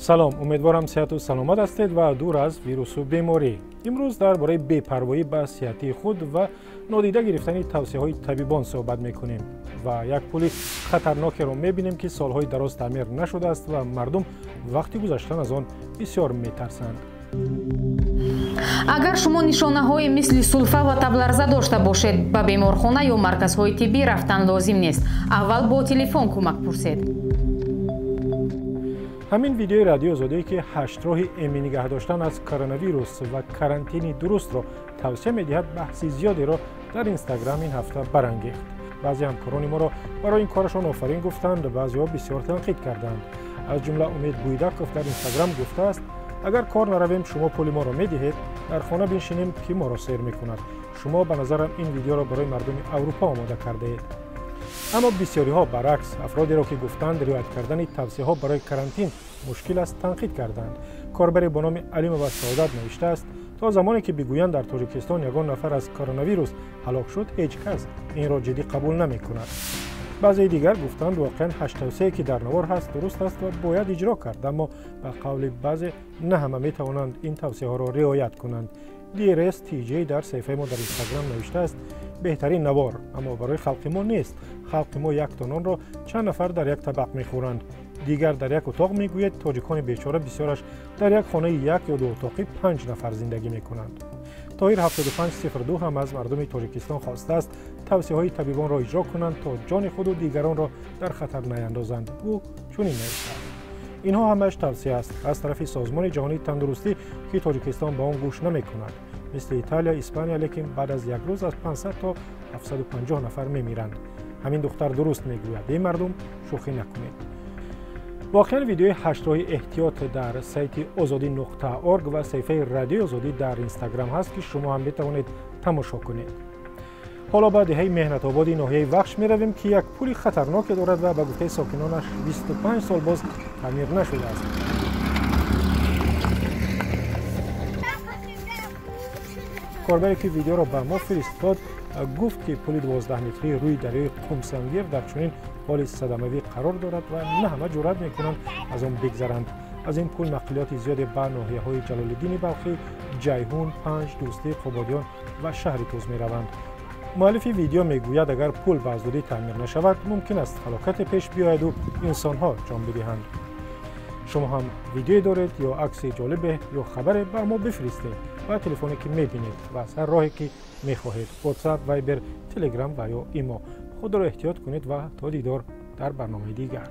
Салом, умедворам сиҳату саломат ҳастед ва дур аз вирусу беморӣ. Имрӯз дар бораи бепарвоӣ ба сиҳатии худ ва нодида гирифтани тавсияҳои табибон суҳбат мекунем ва як пули хатарнокеро мебинем, ки солҳои дароз таъмир нашудааст ва мардум вақти гузаштан аз он бисёр метарсанд. Агар шумо нишонаҳои мисли сулфа ва табларза дошта бошед, ба беморхона ё марказҳои тиббӣ рафтан лозим нест. Аввал бо телефон кӯмак пурсед. Ҳамин видеои Радиои Озодӣ, ки 8 роҳи эмин нигаҳ доштан аз коронавирус ва карантини дурустро тавсия медиҳад, баҳси зиёдеро дар Инстаграм ин ҳафта барангехт. Баъзе ҳамкорони моро барои ин корашон офарин гуфтанд, баъзеҳо бисёр танқид карданд. Аз ҷумла Умед Буйдаков дар Инстаграм гуфтааст: агар кор наравем, шумо пули моро медиҳед, дар хона биншинем, ки моро сер мекунад. Шумо ба назарам ин видеоро барои мардуми Аврупо омода кардаед. Аммо бисёриҳо баръакс, афродеро ки гуфтанд риоят кардани тавсияҳо барои карантин мушкил аст, танқид карданд. Корбаре бо номи Алимова Саодат навиштааст: то замоне ки бигӯянд дар Тоҷикистон ягон нафар аз коронавирус ҳалок шуд, ҳеҷ кас инро ҷиддӣ қабул намекунад. Баъзеи дигар гуфтанд воқеан 8 тавсияе ки дар навор ҳаст дуруст аст ва бояд иҷро кард, аммо ба қавли баъзе на ҳама метавонанд ин тавсияҳоро риоят кунанд. DRS TJ дар саҳифаи мо дар Инстаграм навиштааст: беҳтарин навор, аммо барои халқи мо нест. Халқи мо як то нонро чанд нафар дар як табақ мехӯранд. Дигар дар як утоқ мегӯяд тоҷикони бечора бисёраш дар як хонаи як ё ду утоқӣ 5 нафар зиндагӣ мекунанд. Тоҳир 7502 ҳам аз мардуми Тоҷикистон хостааст тавсияҳои табибонро иҷро кунанд то ҷони худу дигаронро дар хатар наяндозанд. Ӯ чунин навиштааст: инҳо ҳамааш тавсия аст аз тарафи Созмони ҷаҳонии тандурустӣ, ки Тоҷикистон ба он гӯш намекунад. Мисли Италия, Испания, лекин баъд аз як рӯз аз 500 то 750 нафар мемиранд. Ҳамин духтар дуруст мегӯяд, эй мардум, шӯхӣ накунед. Воқеан видеои 8 роҳи эҳтиёт дар сайти ozodi.org ва саҳифаи Радиои Озодӣ дар Инстаграм ҳаст, ки шумо ҳам метавонед тамошо кунед. Ҳоло ба деҳаи Меҳнатободи ноҳияи Вахш меравем, ки як пули хатарноке дорад ва ба гуфтаи сокинонаш 25 сол боз таъмир нашудааст. Корбаре ки видеоро ба мо фиристод гуфт, ки пули 12 метрии рӯи дарёи Қумсангир дар чунин ҳоли садамавӣ қарор дорад ва на ҳама ҷуръат мекунанд аз он бигзаранд. Аз ин пул нақлиёти зиёде ба ноҳияҳои Ҷалолиддини Балхӣ, Ҷайҳун, Панҷ, Дӯстӣ, Қубодиён ва шаҳри Туз мераванд. Муаллифи видео мегӯяд, агар пул ба зудӣ таъмир нашавад, мумкин аст фалокате пеш биёяду инсонҳо ҷон бидиҳанд. Шумо ҳам видеое доред ё акси ҷолибе ё хабаре бар мо бифиристед ба телефоне ки мебинед ва аз ҳар роҳе ки мехоҳед: WhatsApp, Viber, Telegram ва ё Имо. Худро эҳтиёт кунед ва то дидор дар барномаи дигар.